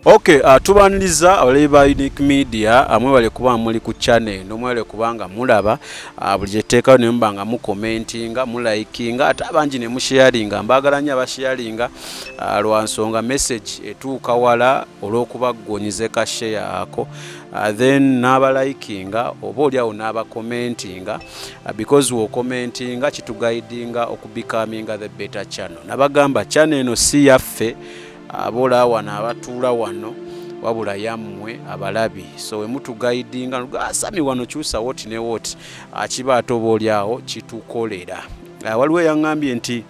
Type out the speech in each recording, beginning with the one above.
Okay, tubaniriza abalabi ba Unique Media, mwebale kuba muli ku channel eno, mwebale kubanga mulaba buli gyeteekayo ne muba nga mucommentinga, mulikinga, ate abangi ne musharinga. Mbaagala nnyo abasharinga lwa nsonga message etuuka wala olw'okuba ggwonyize ka share ako. Then n'abalikinga oba oli awo n'abacommentinga, because w'ocommentinga kituguidinga okubecominga the better channel. Nabagamba channel eno si yaffe abola wano abatuula wano, wabula yammwe abalabi. So we mutuguidinga asami wano kyusa what ne what, kiba ate oba oli awo kitukolera. Waliwo eyaŋŋambye nti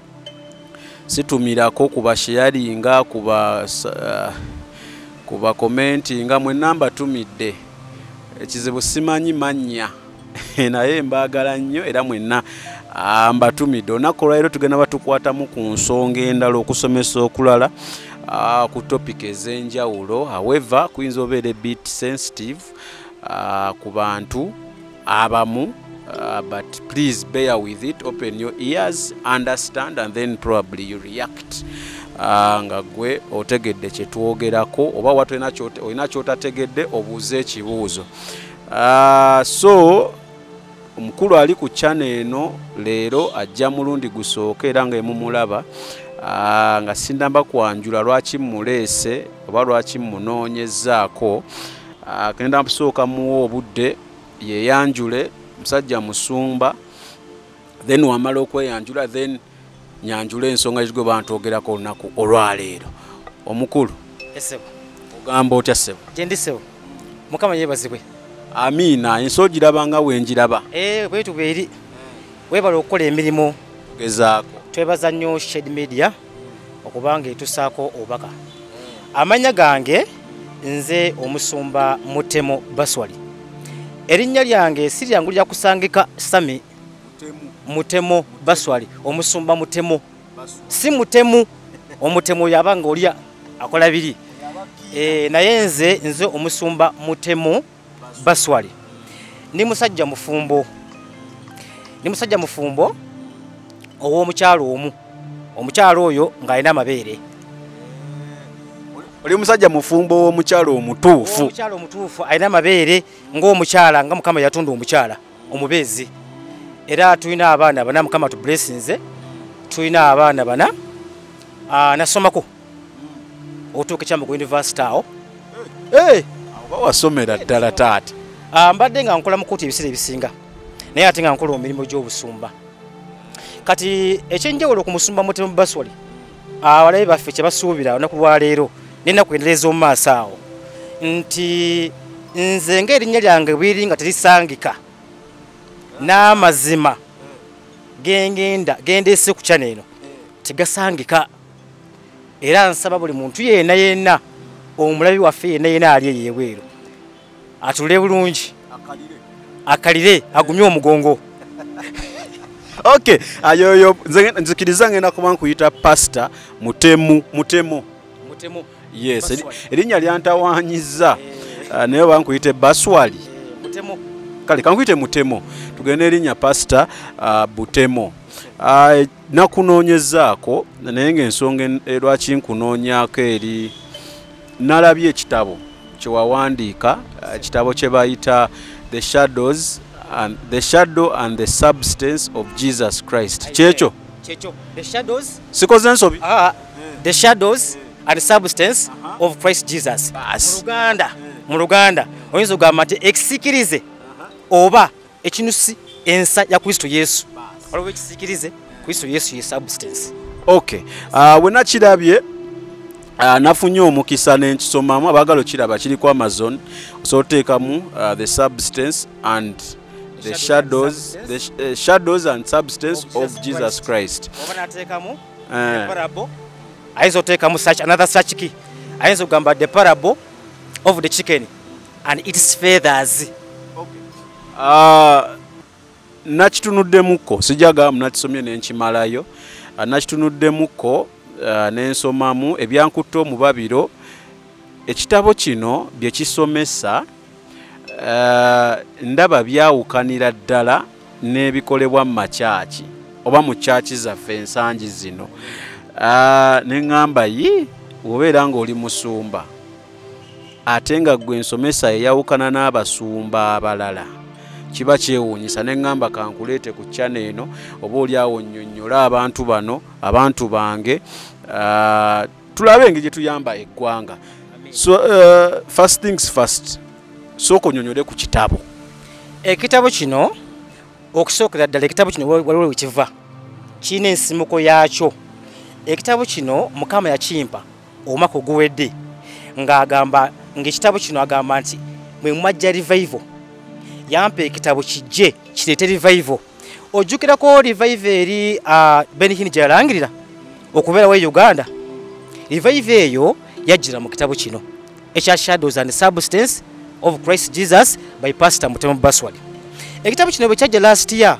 situmirako kubasharinga, kuba commentinga, mwenna mbatumidde. Ekizibu simanyi mannya naye mbaagala nnyo era mwenna mbatumidde. Olunaku olwaleero tugenda batukwatamu ku nsonga endala, okusomesa okulala ku topic ez'enjawulo. However, kuyinza obeera a bit sensitive ku bantu abamu, but please bear with it, open your ears, understand, and then probably you react nga gwe otegedde kye twogerako, oba watu olina ky'otategedde obuuze ekibuuzo. So omukulu ali ku channel eno leero ajja mulundi gusooka era nga emumulaba, nga sindamba kwanjula lwaki mmuleese oba lwaki mmunoonyezzaako. Genda kusooka muwe obudde yeeyanjule, musajja musumba, then wamala okweyanjula then nyanjule ensonga gwe bantwogerako olunaku olwaleero. Omukulu, Essebo. ogamba otya ssebo? Gye ndi ssebo, Mukama yeebazibwe. Amiina. Ensi ogiraba nga bwe njiraba? Bwetu bweri, weebale okukola emirimu. Gezaako. Twebaza nnyo Shed Media okubanga etusaako obubaka. Amannya gange nze omusumba Mutemo Baswali. Erinnya lyange si lyangu lya kusangika, Sami. Mutemo Baswali, omusumba Mutemo, si mutemu. Omutemu yaba nga oli akola biri. Naye nze omusumba Mutemo Baswali, ndi musajja mufumbo, ndi musajja mufumbo ow'omukyalo omu, omukyalo oyo ng'alina amabeere. Oli musajja mufumbo w'omukyalo omutuufu? Omukyalo omutuufu alina amabeere, ng'omukyala nga Mukama yatunda omukyala omubeezi. Era tulina abaana bana, Mukama tublessinze, tulina abaana bana. Nasomako okutuuka ekyambugo University awo. Oba wasomera ddala taata? Mbadde nga nkola mukuuti ebiseera ebisinga, naye ate nga nkola emirimu gy'obusumba. Kati ekyenjawulo ku musumba Mutemu Baswali, abalabe baffe kye basuubira olunaku lwaleero n'ennaku endala ez'omu maaso awo, nti nze ng'erinnya lyange bwiri nga terisangika, n'amazima gengenda gendeese ku channel eno tegasangika. Era nsaba buli muntu yenna yenna omulabi waffe yenna yenna ali eyo ebweru atule bulungi, akalire, agumye omugongo. Okay, ayoyo nze nzikiriza ngenda kuba nkuyita Pastor Mutemu. Mutemu. Mutemu. Yes. Baswali. Erinnya lyantawaanyizza. Naye oba nkuyite Baswali? Mutemu. Kale kankuyite Mutemo, tugende erinnya Pastor Butemo. Nakunoonyezaako, naye ng'ensonga lwaki nkunoonyaako eri nalabye ekitabo kyewawandiika, ekitabo kye bayita The Shadow and the Substance of Jesus Christ. Kyekyo? Kyekyo, The Shadows. Sikoze nsobi? The Shadows and Substance of Christ Jesus. Basi. Mu Luganda oyinza okugamba nti ekisikirize oba ekinusi ensa ya Kristo Yesu. Waliwo ekisikirize, Kristo Yesu ye substance. Okay, we nakirabye, nafunye omukisa nenkisomamu. Abaagala okiraba kiri ku Amazon, osobola oteekamu the substance and the shadows, the Shadows and Substance of Jesus Christ. Oba nateekamu parable, ayinza oteekamu search, another search key, ayinza okugamba The Parable of the Chicken and Its Feathers. Nakitunuddemuko, sijagamba nakisomye nenkimalayo. Nakitunuddemuko, nensomamu ebyankutta omubabiro. Ekitabo kino bye kisomesa, ndaba byawukanira ddala n'ebikolebwa mu makyaki oba mu kyaki zaffe ensangi zino. Neŋŋamba yi obeera ng'oli musumba. Ate nga gwe ensomesa eyawukana n'abasumba abalala, kiba kyewuunyisa. Ne ŋŋamba kankuleete ku channel eno, oba oli awo nnyonnyola abantu bano, abantu bange, tulabe engeri gye tuyamba eggwanga. So first things first, sooka onnyonnyole ku kitabo. Ekitabo kino, okusookera ddala, ekitabo kino waliwo wekiva, kirina ensimuko yaakyo. Ekitabo kino Mukama yakimpa omwaka oguwedde, ng'agamba ng'ekitabo kino, agamba nti mwe mwajja revival. Yampa ekitabo kijje kireete revival. Ojjukirako revival eri Benny Hinn gye yalangirira okubeerawo e Uganda? Revival eyo yajjira mu kitabo kino ekya Shadows and Substance of Christ Jesus by Pastor Mutema Baswali. Ekitabo kino bwe kyajja last year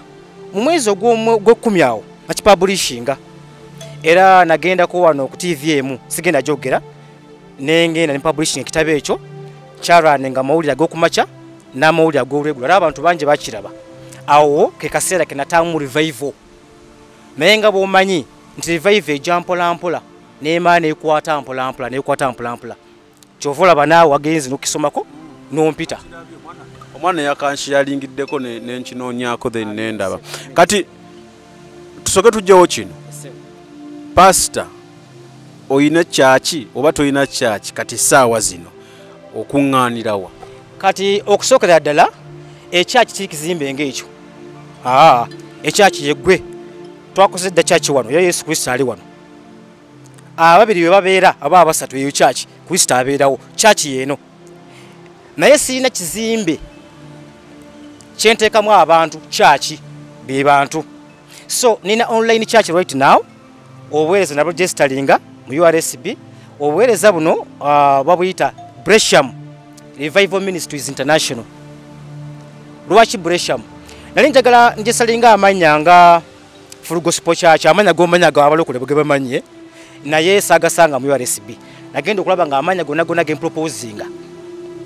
mu mwezi ogw'ekkumi awo, nakipublishinga, era nagendako wano ku TV emu, sigenda gyogera, nengenda ne publishing ekitabo ekyo. Kyarunninga amawulire ag'okumakya n'amawulire ag'olwegulo, era abantu bangi bakiraba. Awo ke kaseera ke nataamu revival. Naye nga bw'omanyi nti revival ejja mpolampola, n'emaana ekwata mpolampola, nekwata mpolampola. Kyova olaba naawe wagenze n'okisomako n'ompita. Omwana yakansharingiddeko nenkinoonyako, then nendaba. Kati tusooke tujjewo kino. Pasita, oyina kyaki oba toyina kyaki? Kati essaawa zino okuŋŋaanirawa? Kati okusookera ddala, ekyaki kiri kizimbe ng'ekyo. Aa, ekyaki yeggwe. Twakoze dda kyaki wano, era Yesu Kristo ali wano. Ababiri bwe babeera aba abasatu, eyo kyaki, Kristo abeerawo. Kyaki yeeno, naye sirina kizimbe kyenteekamu abantu. Kyaki be bantu. So nina online church right now. Obuweereza naburegisteringa mu URSB. Obuweereza buno babuyita Bresham Revival Ministries International. Lwaki Bresham? Nali njagala njesalinga amannya nga Full Gospel Church, amanya gomanya ga abalokole bwe bamanye, naye saagasanga mu URSB. Nagenda okulaba nga amanya gonna gonna gemproposinga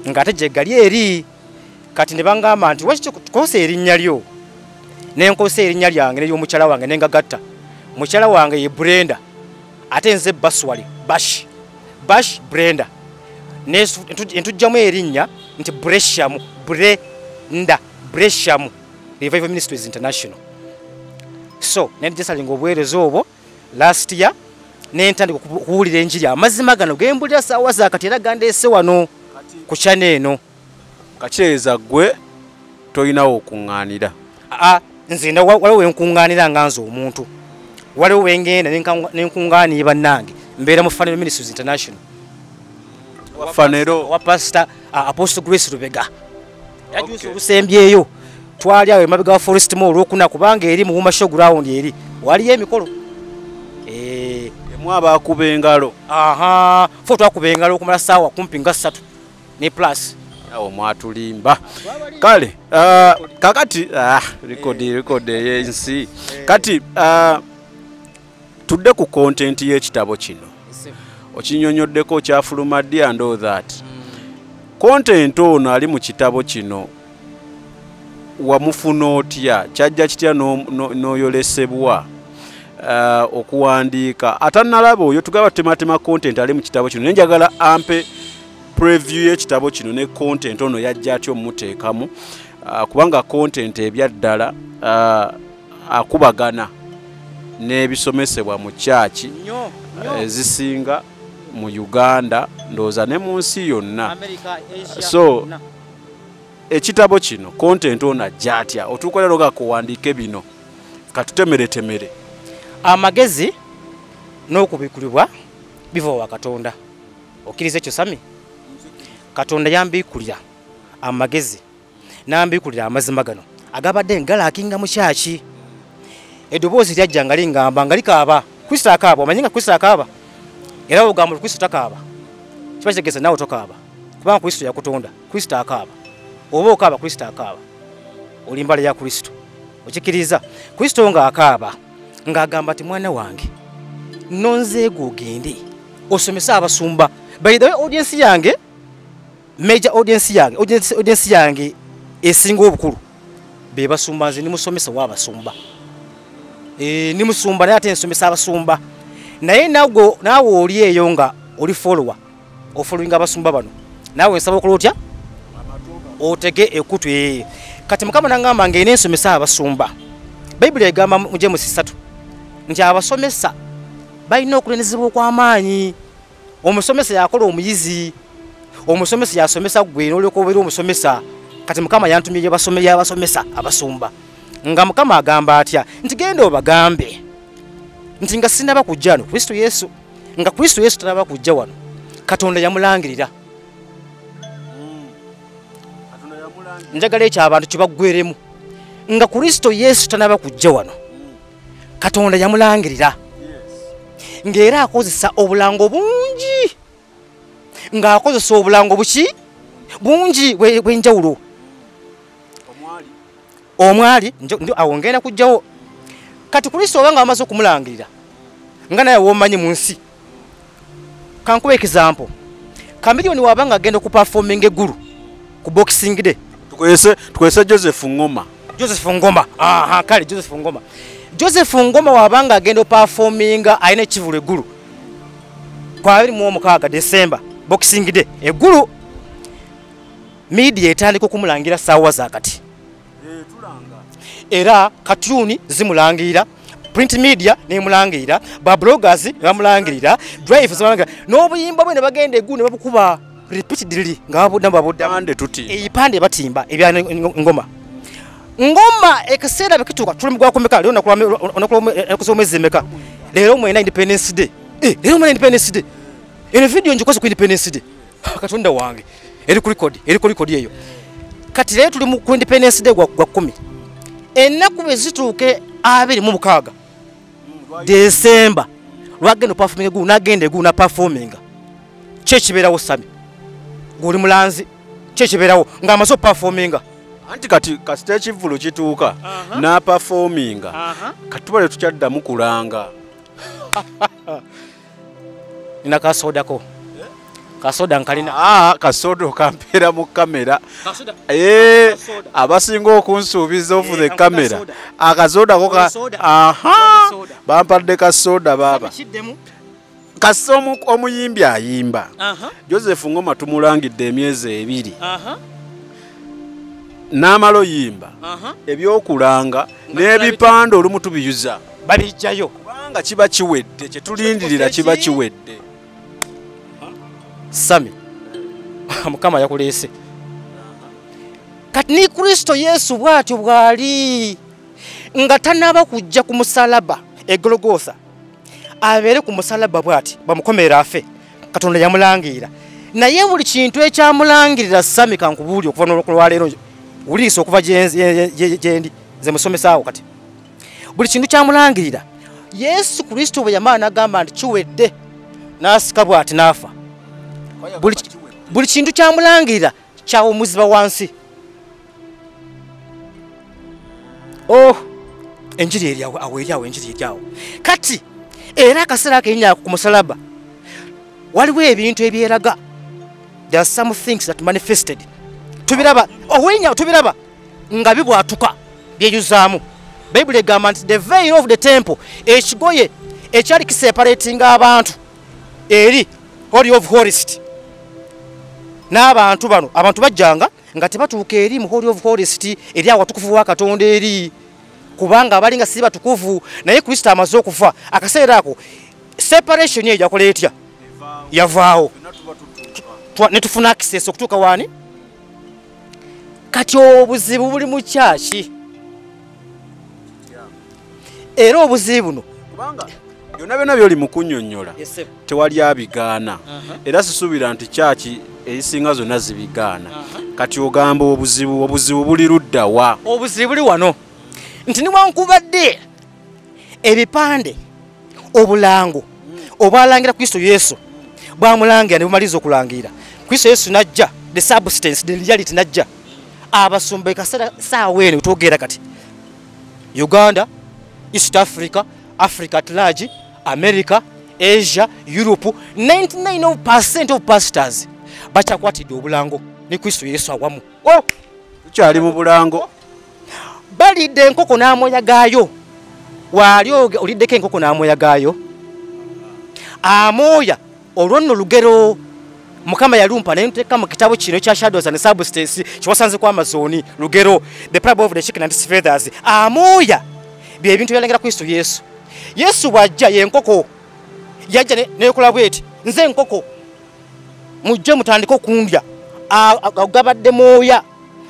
ng'ate gye gali eri. Kati ne bangamba nti waki tukozesa erinnya lyo? Nenkozesa erinnya lyange n'ery'omukyala wange, nengagatta. Mukyala wange ye Brenda, ate nze Baswali, Bash Bash Brenda. Entujjamu erinnya nti Bresham, Brenda, Bresham Revival Ministries International. So nenjesalinga obuweereza obwo last year, nentandika okuwulira enjiri. Amazima gano gembulira saawa zakati era gandeese wano ku channel eno. Kakitegeeza gwe tolinawo okuŋŋaanira? Aa, nze waliwo wenkuŋŋaanira nga nze omuntu, waliwo wengenda nenkuŋŋaaniye bannange. Mbeera mu Funeral Ministries International. Fanero wa Pastor Apostle Grace Lubega. Yajuusa olusembyeyo twali awo emabega wa Forest Mall olwokuna, kubanga eri mu Wuma Show Ground eri waliyo emikolo. Emu abakuba engalo. Aha, fo twakuba engalo okumala saawa kumpi nga 3 ne plus. Awo mwatulimba. Kale kakati record ey'ensi. Kati tudde ku content y'ekitabo kino. Okinyonyoddeko kyafuluma ddi and all that. Content ono ali mu kitabo kino wamufuna otya? Kyajja kitya n'oyolesebwa okuwandiika? Atannalaba oyo tugaba tutematema content ali mu kitabo kino, naye njagala ampe preview y'ekitabo kino ne content ono yajja atya omuteekamu, kubanga content ebyaddala akubagana n'ebisomesebwa mu kyaki ezisinga mu Uganda, ndowooza ne mu nsi yonna. So ekitabo kino content ono ajja atya? Otuuka leero kuwandiike bino, katutemeretemere. Amagezi n'okubikulibwa biva wa Katonda. Okkiriza ekyo, Sami? Katonda yambikulira amagezi, nambikulira amazima gano agabadde ngalackinga mu kyaki. Eddoboozi lyajja nga lingamba nga likaaba. Kristo akaaba? Omanyi nga Kristo akaaba? Era ogamba Kristo takaaba, kiba kitegeeza naawe tokaaba, kubanga Kristo yakutonda. Kristo akaaba. Oba okaaba, Kristo akaaba. Oli mbala ya Kristo. Okikkiriza? Kristo ng'akaaba ng'agamba ti, "Mwana wange, nonzeego ogende osomese abasumba." By the way, audience yange, major audience yange, audience yange esinga obukulu be basumba. Nze nimusomesa w'abasumba. Ni musumba, naye ate nsomesa abasumba. Naye nagwo naawe oli eyo nga oli follower, ofollowinga abasumba bano, Naawe nsaba okola otya? Otege ekutu. Kati Mukama nangamba ng'erina ensomesa abasumba. Bayibuli egamba mu James 3 nti abasomesa balina okulenezebwa okw'amaanyi. Omusomesa yakola omuyizi, omusomesa yasomesa ggwe n'olyoka obeera omusomesa. Kati Mukama yantumye y'abasomesa abasumba. Nga Mukama agamba atya nti genda obagambe nti nga sinnaba kujja wano Kristo Yesu, nga Kristo Yesu tanaba kujja wano, Katonda yamulangirira. Njagala ekyo abantu kibaggweremu. Nga Kristo Yesu tanaba kujja wano, Katonda yamulangirira. Ng'era akozesa obulango bungi, ng'akozesa obulango buki bungi bw'enjawulo. Omwali awo ngenda kujjawo. Kati Kristo obanga amaze okumulangirira, nga naye w'omanyi mu nsi. Kankuwe example. Chameleone wabanga agenda okuperforminga eggulu ku Boxing Day. Tukozese Joseph Ngoma. Joseph Ngoma. Aha, kale Joseph Ngoma. Joseph Ngoma wabanga agenda okuperforminga alina ekivulu eggulu ku 26 December, Boxing Day eggulu. Media etandika okumulangira ssaawa za kati. Era cartoon zimulangirira, print media nemulangirira, ba bloggers ne bamulangirira, drive zimulangirira, n'obuyimba bwe ne bagenda eggulu ne babukuba repeatedly nga babuddamu. Ebipande batimba ebya Ngoma. Ngoma ekiseera bwe kituuka, tuli mu gwakumeka leero, olunaku lw'omwezi emeka? Leero mwena Independence Day. Leero mwena Independence Day. Eno video ngikoze ku Independence Day. Katonda wange, eri ku record, eri ku record eyo. Kati leero tuli ku Independence Day gwa 10. Ennaku bwe zituuke 26 December, lwagenda performing eggulu, n'agenda eggulu na performinga. Ki ekibeerawo Sami? Ng'oli mulanzi, ki ekibeerawo ng'amaze okuperforminga? Anti kati kasita ekivvulu kituuka n'aperforminga, kati tuba tetukyaddamu kulanga. Nina kasodako. Kasoda nkalina. Kasoda okampeera mu kamera. Abasinga okunsuubiza off the camera. Akasoda ko aha, bampadde kasoda baaba. Kasita omuyimbi ayimba. Joseph Ngoma tumulangidde emyezi 2. N'amala oyimba. Ebyokulanga n'ebipande olumu tubiyuza. Babijjayo. Kubanga kiba kiwedde, kye tulindirira kiba kiwedde. Sami, Mukama yakuleese. Kati ni Kristo Yesu bw'atyo bw'ali nga tanaba kujja ku musalaba e Golgotha, abeere ku musalaba bw'ati bamukomerera afe. Katonda yamulangirira. Naye buli kintu ekyamulangirira Sami, kankubuulire okuva n'olunaku lwaleero, wuliriza okuva gye ndi nze musomesaawo kati. Buli kintu kyamulangirira Yesu Kristo bwe yamala n'agamba nti kiwedde, n'asika bw'ati n'afa. Buli kintu kyamulangirira kyawumuziba wansi. Oh, enjiri eri awo, awo eri awo, enjiri eri awo. Kati era akaseera akennya ku musalaba waliwo ebintu ebyeraga. There are some things that manifested. Tubiraba, owenya tubiraba nga bibwatuka byeyuzaamu. Bayibuli egamba nti the veil of the temple, ekigoye ekyali kiseparatinga abantu eri Holy of Holiest n'abantu bano, abantu bajjanga nga tebatuuka eri mu Holy of Holiest, eri awatukuvu wa Katonda eri, kubanga abali nga si batukuvu. Naye Kristo amaze okufa, akaseera ako separation eyo yakola etya? Yavaawo, ne tufuna access okutuuka waani. Kati obuzibu buli mu kyaki, era obuzibu buno kubanga byonna byonna byoli mu kunnyonnyola tewali abigaana, era sisuubira nti kyaki ezisinga zonna zibigaana. Kati ogamba obuzibu buli ludda wa? Obuzibu buli wano nti newankubadde ebipande obulango obwalangira Kristo Yesu bwamulangira ne bumaliza okulangira Kristo Yesu najja, the substance, the reality najja. Abasumba ekaseera saawa eno twogera kati Uganda, East Africa, Africa at large, America, Asia, Europe, 99% of pastors bakyakwatidde obulango ne Kristo Yesu awamu. Oh! Tukyali mu bulango. Balidde enkoko n'amoya gaayo. Waali oliddeko enkoko n'amoya gaayo? Amooya olwo nno lugero Mukama yalumpa naye nteeka mu kitabo kino ekya Shadows and Substance kiwasanze ku Amazon, lugero The Parable of the Chicken and Its Feathers. Amooya bye bintu byalangira Kristo Yesu. Yesu bw'ajja y'enkoko, yajja nekola bweti, nze enkoko mujje mutandike okundya. Gabadde mwoya,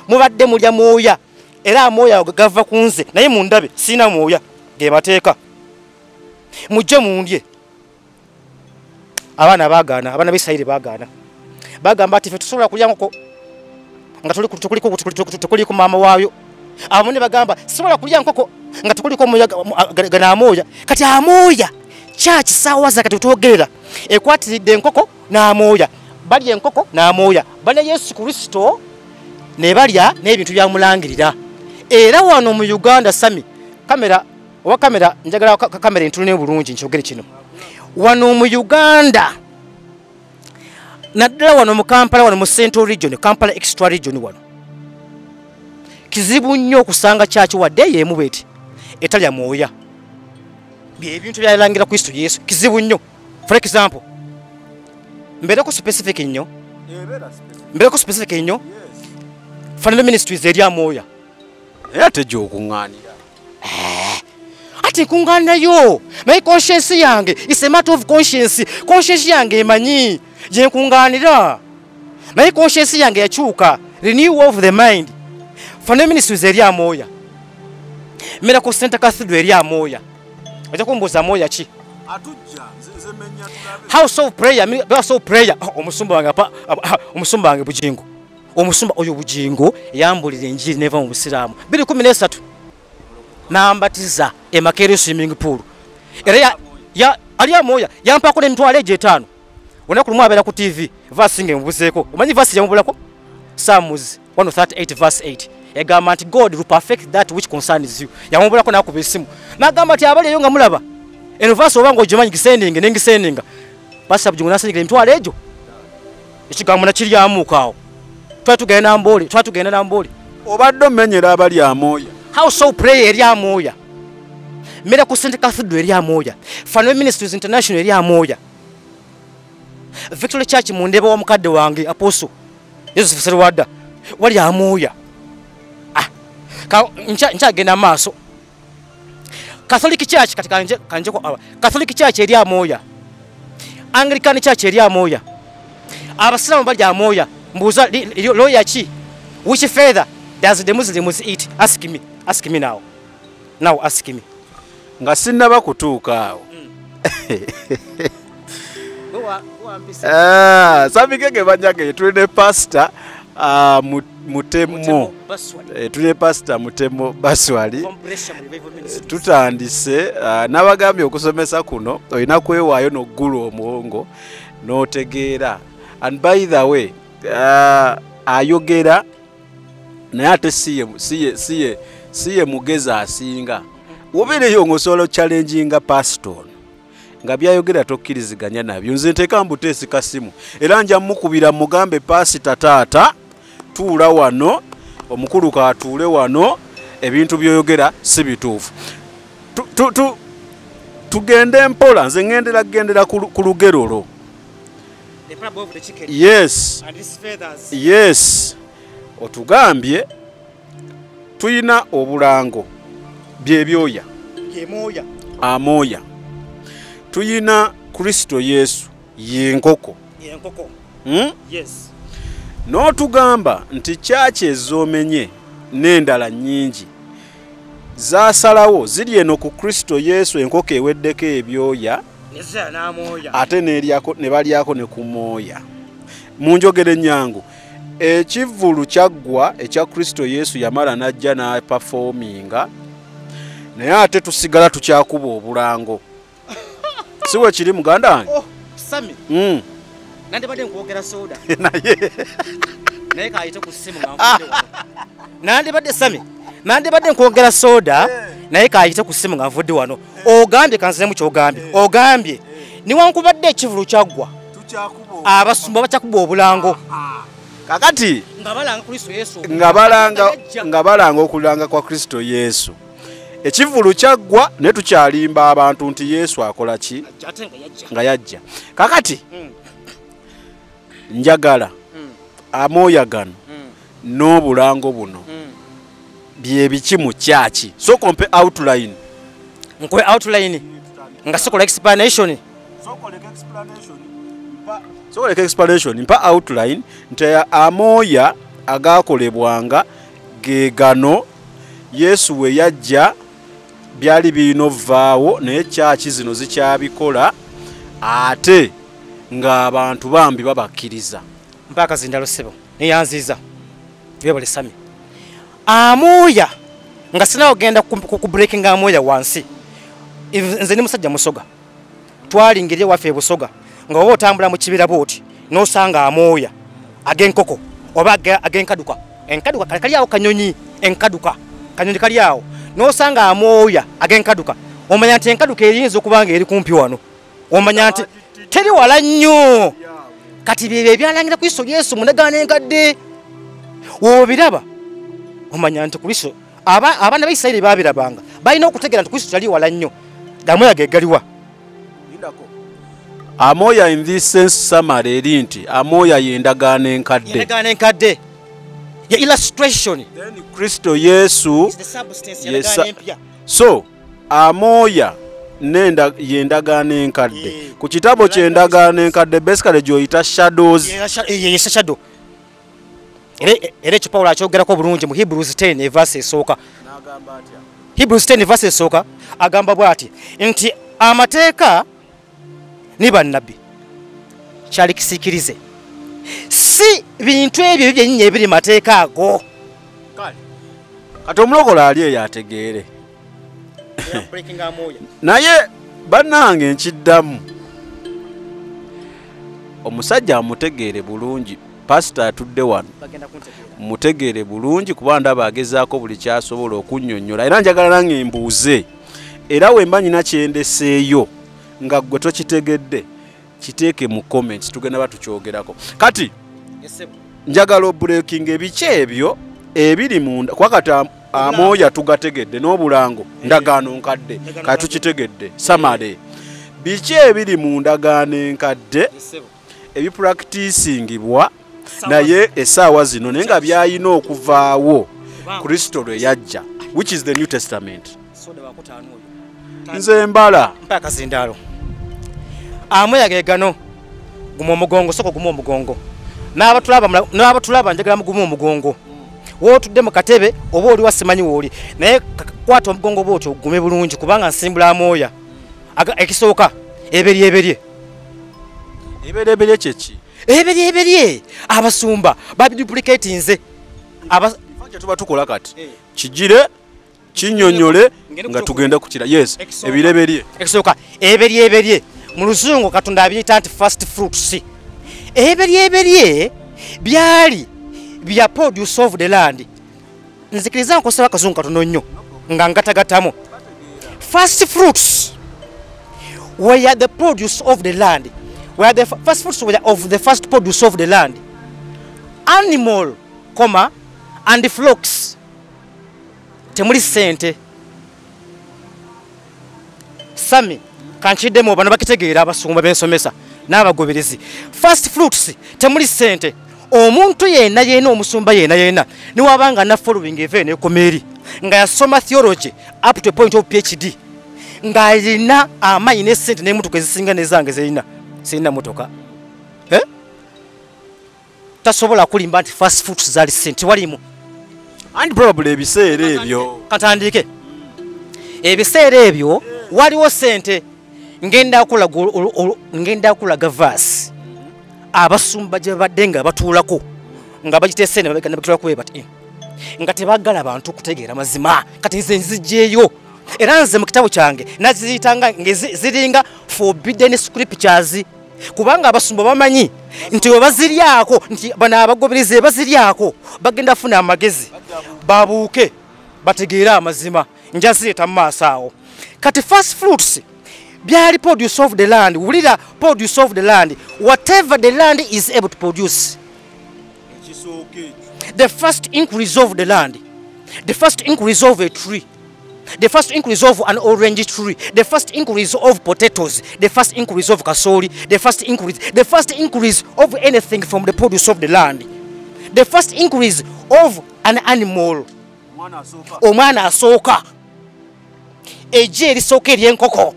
mubadde mulya mwoya, era amooya gava ku nze, naye mundabe sirina mwoya, ge mateeka. Mujje mundye. Abaana baagaana, abaana b'Isirayiri baagaana. Bagamba ati ffe tusobola kulya nkoko nga tukuliko maama waayo. Abamu ne bagamba sisobola kulya nkoko nga tukuliko gano amooya. Kati amooya church saawa za kati twogerera ekwatiridde enkoko n'amooya. Balya enkoko n'amooya, balya Yesu Kristo ne balya n'ebintu byamulangirira. Era wano mu Uganda, Sami, kamera owa kamera, njagala kamera entulune bulungi nkyogere kino. Wano mu Uganda, naddala wano mu Kampala, wano mu Central Region, Kampala Extra Region wano, kizibu nnyo okusanga church wadde y'emu bweti etalya mwoya. Byebintu byalangira Kristo Yesu kizibu nnyo. For example, mbeereko specific nnyo, mbeereko specific nnyo. Family Ministries eri amwoya. Naye ate gy'okuŋŋaanira. Ati nkuŋŋaanirayo, naye conscience yange, it's a matter of conscience. Conscience yange emanyi gye nkuŋŋaanira, naye conscience yange yakyuka, renew of the mind. Family Ministries eri amwoya, Miracle Center Cathedral eri amwoya. Ojja kumbuuza amwoya ki? House of Prayer, House of Prayer, omusumba wange omusumba wange Bujingo, omusumba oyo Bujingo yambulira enjiri neva mu Busiraamu 2013 nambatiza e Makerere swimming pool. Era ali amwoya, yampaako n'emitwalo egyo 5. Olunaku lumu abeera ku TV, verse ng'emubuzeeko. Omanyi verse yamubulako? Psalms 138 verse 8 egamba nti God will perfect that which concerns you. Yamubulako n'akuba essimu n'agamba nti abali eyo nga mulaba eno verse oba ng'ogimanyi gisendinge, nengisendinga. Pastor Bujingo n'asindikira emitwalo egyo, ekigambo nakiryamuuka awo. Twali tugenda Namboole, twali tugenda Namboole. Obadde omenyera abali amooya. House of Prayer eri amooya, Miracle Center Cathedral eri amooya, Family Ministries International eri amooya, Victory Church mu ndeba wa mukadde wange Apostle Yosef Serwadda wali amooya. Nkyagenda maaso. Catholic Church, kati kanjeko awa. Catholic Church eri amooya, Anglican Church eri amooya, Abasiraamu bali amooya. Mbuuza looya ki? Which feather does the Muslims eat? Ask me, ask me now. Now ask me. Nga sinnaba kutuuka awo. Samikeke banyage, tuli ne Pastor Mutemo, tuli ne Pastor Mutemo Baswali. Tutandise n'abagambye okusomesa kuno olina kwewaayo n'oggula omuwongo n'otegeera. And by the way, ayogera naye ate siye mugezi asinga. Wobeereyo ng'osobola ochallenginga pastor ono nga byayogera tokkiriziganya nabyo. Nze nteeka mbuteesi kasimu era nja mukubira mugambe pasita taata tuula wano, omukulu kaatuule wano, ebintu by'oyogera si bituufu. Tugende mpola, nze ŋŋendera kugendera ku lugero lwo. Yes, yes. Otugambye tuyina obulango byebyoya amooya, tuyina Kristo Yesu yenkoko. Yes. N'otugamba nti kyaki ez'omenye n'endala nnyingi zaasalawo ziri eno ku Kristo Yesu, enkoko eweddeko ebyoya ate ne balyako ne ku mwoya. Mu njogera ennyangu, ekivvulu kyaggwa ekya Kristo Yesu yamala n'ajja n'apafominga, naye ate tusigala tukyakuba obulango. Si bwe kiri muganda wange? Sami. Nandibadde nkwogera soda. Naye kayite ku ssimu nga nvudde wano. Nandibadde Sami, nandibadde nkwogera soda, naye kayite ku ssimu nga nvudde wano. Ogambye kanziremu ky'ogambye. Ogambye niwankubadde ekivvulu kyaggwa, abasumba bakyakuba obulango. Kakati nga balanga Kristo Yesu, nga balanga okulanga kwa Kristo Yesu. Ekivvulu kyaggwa ne tukyalimba abantu nti Yesu akola ki nga yajja. Kakati Njagala amooya gano n'obulango buno bye biki mu kyaki? Sooka ompe outline. Nkuwe outline nga sikola explanation. Sooka explanation, mpa outline nti amooya agakolebwanga ge gano. Yesu we yajja byali birina ovaawo, naye kyaki zino zikyabikola ate ng'abantu bambi babakkiriza. Mpaka zindalo ssebo, neyanziza byebale Sami. Amooya nga sinawo genda ku breaking amooya wansi. Nze ni musajja Musoga, twalingirie waffe Busoga nga oba otambula mu kibira bwoti n'osanga amooya ag'enkoko oba ag'enkaduka. Enkaduka kali awo kanyonyi, enkaduka kanyonyi kali awo, n'osanga amooya ag'enkaduka, omanya nti enkaduka eriyinza okuba nga eri kumpi wano, omanya nti teri wala nnyo. Kati byebyo ebyalangira Kristo Yesu mu ndagaano enkadde, w'obiraba omanya nti Kristo, abaana ba Isirayiri baabirabanga, balina okutegeera nti Kristo tali wala nnyo. Amooya ge galiwa? Amooya in this sense summary eri nti amooya y'endagaano enkadde. Endagaano enkadde ye illustration. Then Kristo Yesu is the substance y'endagaano empya. So amooya y'endagaano enkadde. Ku kitabo ky'endagaano enkadde basically gy'oyita shadows. Ye shadow. Era ekyo Pawulo akyogerako bulungi mu Hebrews 10 verse esooka. N'agamba atya? Hebrews 10 verse esooka agamba bw'ati nti amateeka ni bannabbi kyali kisiikirize, si bintu ebyo byennyini ebiri mateeka ago. Kati omulokole ali eyo ategeere. Naye bannange nkiddamu, omusajja amutegeere bulungi. Pasita atudde wano mutegeere bulungi, kuba ndaba agezaako buli kyasobola okunnyonnyola, era njagala nange mbuuze, era we mba nyina kyendeseeyo nga ggwe tokitegedde kiteeke mu comments, tugenda batukyogerako. Kati njagala obreaking ebiki ebyo ebiri munda, kuba kati amooya tugategedde n'obulango ndagaano nkadde kati tukitegedde samale. Biki ebiri mu ndagaano enkadde ebipracticingibwa naye essaawa zino naye nga byalina okuvaawo Kristo lwe yajja, which is the New Testament? Nze mbala mpaka zindaalo. Amooya ge gano. Guma omugongo, soko guma omugongo. N'abatulaba njagala mugume omugongo. Wootudde mu katebe oba oli wasimanyi wooli, naye kwata omugongo bw'otyo ogume bulungi, kubanga nsimbula amooya. Ekisooka eberyeberye. Eberyeberye kyeki? Eberyeberye abasumba babiduplicatinze. Tuba tukola kati kigire kinnyonnyole nga tugenda kukira. Yes, ebireberye. Ekisooka eberyeberye mu luzungu Katonda abiyita nti first fruits. Eberyeberye byali bya produce of the land. Nzikiriza nkosaba akazungu katono nnyo nga ngatagatamu. First fruits were the produce of the land. Were the first fruits were of the first produce of the land. Animal, comma, and flocks. Temuli sente. Sami kankiddemu bano bakitegeera abasumba b'ensomesa n'abagoberezi. First fruits temuli sente. Omuntu yenna yenna, omusumba yenna yenna, niwabanga na following eve nekoma eri nga yasoma theology up to a point of PhD, ng'alina amaanyi n'essente n'emmotoka ezisinga n'ezange zerina, sirina mmotoka, tasobola kulimba nti first fruits zaali ssente walimu. And probably ebiseera ebyo katandike ebiseera ebyo waliwo ssente. Ngenda kulaga verse abasumba gye babadde nga batuulako nga bagiteese ne babatuulako bati nga tebaagala bantu kutegeera mazima. Kati nze nzigyeyo, era nze mu kitabo kyange naziyitanga ziringa forbidden scriptures, kubanga abasumba bamanyi nti we baziryako, nti bano abagoberezi baziryako bagenda funa amagezi babuuke bategeere amazima. Njazireeta mu maaso awo. Kati first fruits byali produce of the land. Wulira, produce of the land, whatever the land is able to produce. The first increase of the land, the first increase of a tree. the first increase of an orange tree, the first increase of potatoes, the first increase of kasoli, the first increase of anything from the produce of the land, the first increase of an animal. Omwana asooka, ejje erisooka ery'enkoko.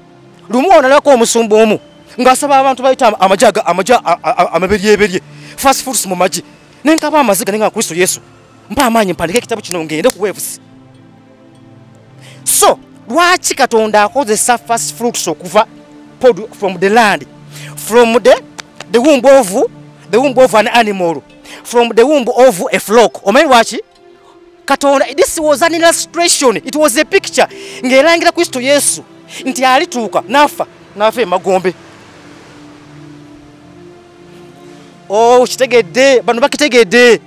Lumu onalako omusumba omu ng'asaba abantu bayita amagi amaberyeberye, first fruits mu magi, nenkaba amaziga nenga Kristo Yesu mpa amaanyi mpandike ekitabo kino ngende ku Waves. So lwaki Katonda akozesa first fruits okuva from the land, from the womb of an animal, from the womb of a flock? Omanyi lwaki Katonda, this was an illustration, it was a picture ng'erangira Kristo Yesu nti alituuka n'afa emagombe. Oh, kitegedde, bano bakitegedde.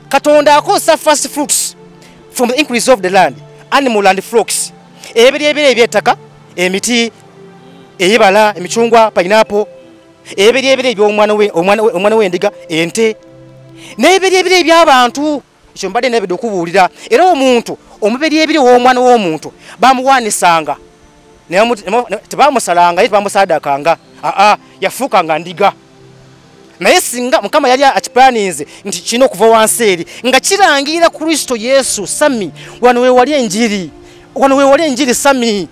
Katonda akozesa first fruits from the increase of the land, animal and flocks, ebiryeberye eby'ettaka, emiti, ebibala, emicungwa, pineapple, ebiryeberye eby'omwana w'endiga, ente, n'ebiryeberye eby'abantu. Ekyo mbadde nebidde okubuulira. Era omuntu omuberyeberye w'omwana w'omuntu bamuwanisanga, tebamusalanga, ye tebamusadakanga, aa, yafuukanga ndiga. Naye singa Mukama yali akiplaninze nti kino okuva wansi eri nga kirangirira Kristo Yesu. Sami, wano we wali enjiri, wano we wali enjiri Sami,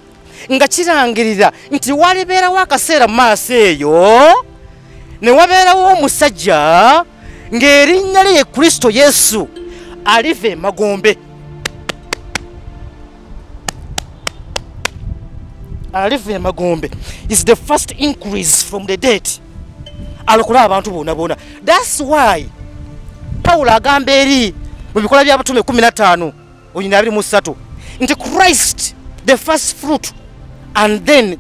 nga kirangirira nti walibeerawo akaseera mu maaso eyo ne wabeerawo omusajja ng'erinnya lye ye Kristo Yesu aliva emagombe, aliva emagombe is the first increase from the dead, alokola abantu bonna bonna. That's why Paulo agamba eri mu Bikolwa by'Abatume 15:23 nti Christ the first fruit, and then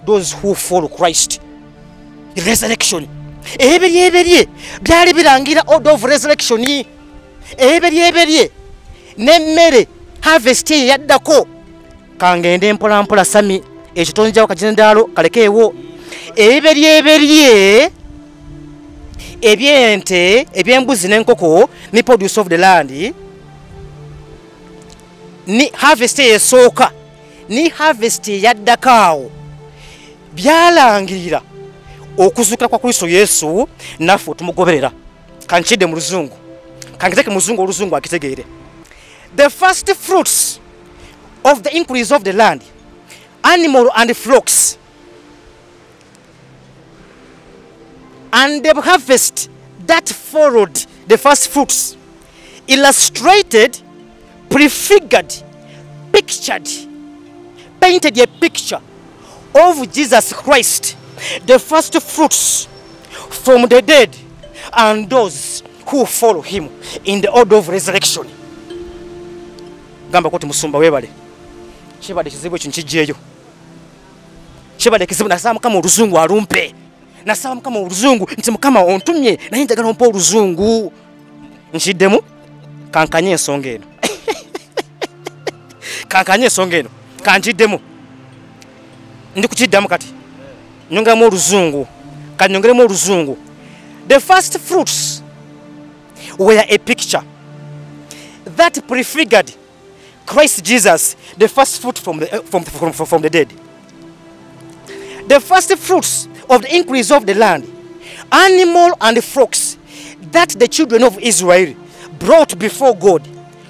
those who follow Christ, the resurrection. Ebiryeberye byali birangira order of resurrection. Ebiryeberye n'emmere harvest ye yaddako. Kangende mpola mpola Sami, ekyo tonjawo kajendaalo kalekeewo. Ebiryeberye eby'ente, eby'embuzi n'enkoko ni produce of the land, ni harvest esooka ni harvest yaddako awo byalangirira okuzuukira kwa Kristo Yesu naffe tumugoberera. Kankidde mu luzungu, kankiteke mu luzungu, oluzungu akitegeere. The first fruits of the increase of the land, animal and flocks, and the harvest that followed the first fruits illustrated, prefigured, pictured, painted a picture of Jesus Christ, the first fruits from the dead, and those who follow him in the order of resurrection. Gamba koti musumba webale, kibadde kizibu ekyo nkijjeeyo, kibadde kizibu. Nasaba Mukama oluzungu alumpe, nasaba Mukama oluzungu nti Mukama ontumye naye njagala ompe oluzungu. Nkiddemu, kankanye ensonga eno, kankanye ensonga eno, kankiddemu, ndi kukiddamu kati nyongeramu oluzungu, kanyongeremu oluzungu. The first fruits were a picture that prefigured Christ Jesus, the first fruit from the dead. The first fruits of the increase of the land, animal and flocks that the children of Israel brought before God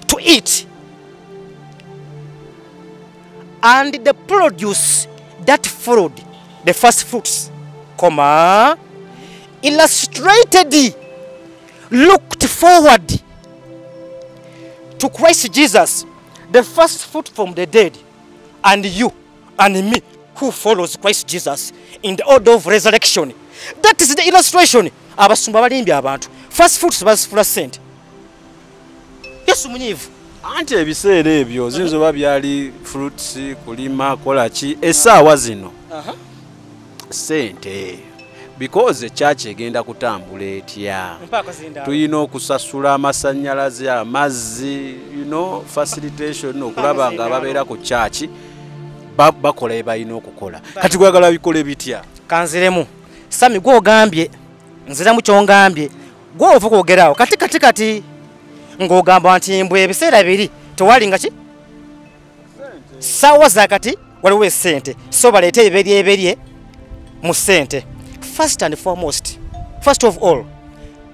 to eat, and the produce that followed the first fruits, comma, illustrated, looked forward to Christ Jesus, the first fruit from the dead, and you and me who follows Christ Jesus in the order of resurrection. That is the illustration. Abasumba balimbye abantu. First fruits bazifula sente. Yesu munyivu. Anti ebiseera ebyo zinzo babyali fruits kulima kola ki essaawa zino. Sente. Because the church egenda kutambula etya. Tuyina okusasula amasannyalaze, amazzi, you know, facilitation okulaba nga babeera ku church bakola ebalina okukola. Kati gwagala bikole bitya? Kanziremu. Sami gw'ogambye, nziramu ky'ongambye, gw'ova kwogerawo kati kati kati ng'ogamba nti mbwe ebiseera biri tewali nga ki? Saawa zakati waliwo esente, so baleete ebiberyeberye mu sente. First and foremost, first of all,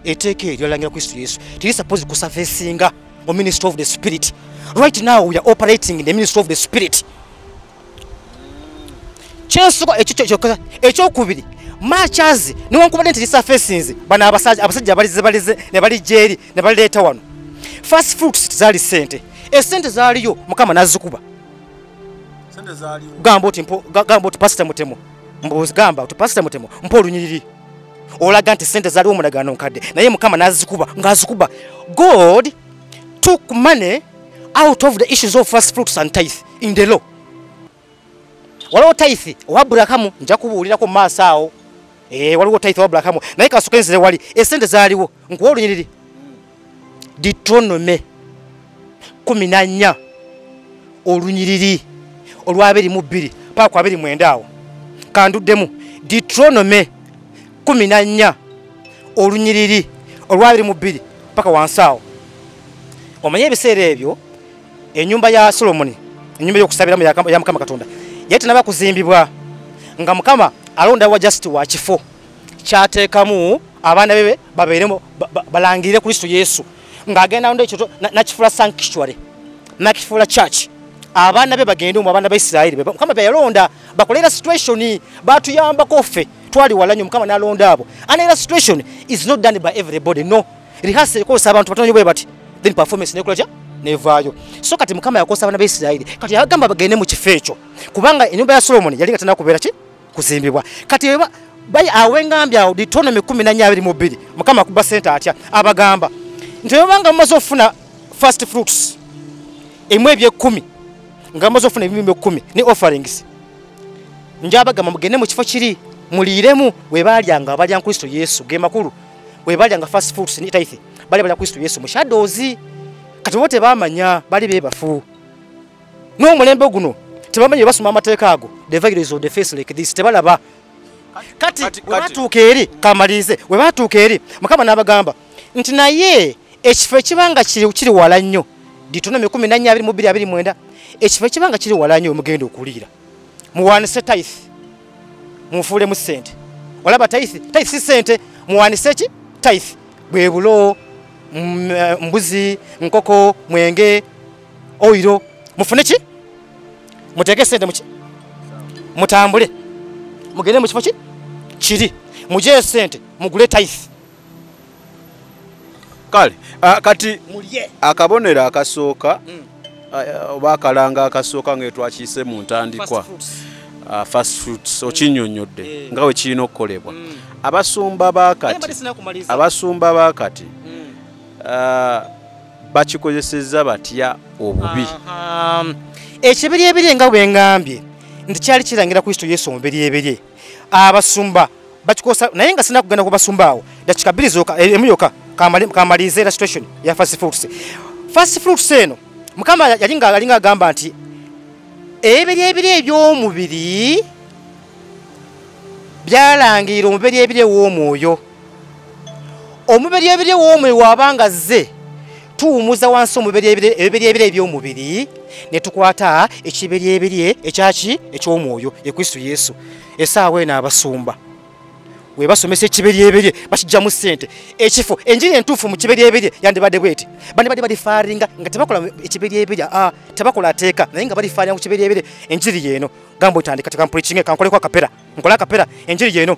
etteeka eryo lyalangira Kristo Yesu. Teri supposed kusurfacinga mu ministry of the spirit. Right now we are operating in the ministry of the spirit. Kyensuka ekyo ekyokubiri, machazi newankubadde nti lisurfacinze, bano abasajja balize balize ne balijja eri ne balireeta wano. First fruits tezaali sente, esente zaaliyo Mukama n'azikuba. Gamba oti Pastor Mutemo, mbuzi gamba oti Pastor Mutemo mpa olunyiriri olaga nti sente zaaliwo omulagaano nkadde, naye Mukama n'azikuba ng'azikuba. God took money out of the issues of first fruits and tithe in the law. Waliwo tithe owa Aburahamu, nja kubuulirako mu maaso awo. Waliwo tithe owa Aburahamu, naye kasooke nzire wali esente zaaliwo. Nkuwa olunyiriri Deuteronomy 14 olunyiriri olwa 22 paka 29 awo. Kanduddemu Deuteronomy 14 olunyiriri olwa 22 paka wansi awo. Omanye ebiseera ebyo ennyumba ya Solomoni, ennyumba y'okusabiramu ya Mukama Katonda yali tenaba kuzimbibwa, nga Mukama alonda wa just wa kifo kyateekamu abaana be babeeremu balangirire Kristo Yesu, ng'agenda ndo ekyo nakifuula sanctuary, nakifuula church. Abaana be bagende mu abaana ba Isirayiri Mukama be yalonda bakole illustration, batuyambako ffe twali wala nnyo, Mukama n'alonda abo. An illustration is not done by everybody, no. Rehearsal ekozesa abantu batono nnyo bwe bati, then performance nekola tya nevaayo. So kati Mukama yakozesa abaana ba Isirayiri, kati yagamba bagende mu kifo ekyo, kubanga ennyumba ya Solomoni yali nga tennaba kubeera ki kuzimbibwa. Kati bayi awengambye awo Deuteronomy 14:22 Mukama akuba sente atya, abagamba nti obanga mumaze okufuna first fruits emu ebyekumi, nga mumaze okufuna ebimbe 10 ne offerings, njabagamba mugende mu kifo kiri muliiremu we baalyanga abalya Kristo Yesu. Ge makulu we baalyanga first fruits ne tithe, bali balya Kristo Yesu mu shadows. Kati bo tebamanya, bali bebafu. N'omulembe guno tebamanyi, basoma amateeka ago, the virus of the face like this, tebalaba. Kati webatuuka eri, kamalize, webatuuka eri Mukama n'abagamba nti naye ekifo ekibanga kiri wala nnyo, Deuteronomy 14:22 29, ekifo ekibanga kiri wala nnyo mugenda okuliira, muwanise tithe mufuulemu ssente. Olaba tithe, tithe si ssente, muwanise ki tithe, bwe bulo, mbuzi, nkoko, mwenge, oiro, mufune ki, muteeke ssente muki, mutambule mugende mu kifo ki kiri, mugye ssente mugule tithe. Kale kati akabonero akasooka oba akalanga akasooka nga twakiise mu ntandikwa, first fruits okinnyonnyodde nga bwe kirina okukolebwa. Abasumba baakati bakikozesezza batya obubi? Ekiberyebirye nga bwe ngambye nti kyali kirangira Kristo Yesu omuberyebirye, abasumba bakikosa. Naye nga sinakugenda ku basumba awo, dakika bbiri zokka, emu yokka, kamalize illustration ya first fruits. First fruits eno Mukama yalinga agamba nti ebiberyebirye eby'omubiri byalangira omuberyebirye w'omwoyo. Omuberyebirye w'omwoyo wabanga azze, tuwumuza wansi ebiberyebirye eby'omubiri ne tukwata ekiberyebirye ekyaki eky'omwoyo ye Kristo Yesu. Essaawa eno abasumba we basomesa ekiberyebirye bakijjamu ssente. Ekifo enjiri entuufu mu kiberyebirye yandibadde bweti, bandibadde balifaaringa nga tebakola ekiberyebirye, tebakola ateeka, naye nga balifaaringa ku kiberyebirye. Enjiri yeeno gamba otandika tekampreachinge, kankoleko akapera, nkole akapera, enjiri yeeno.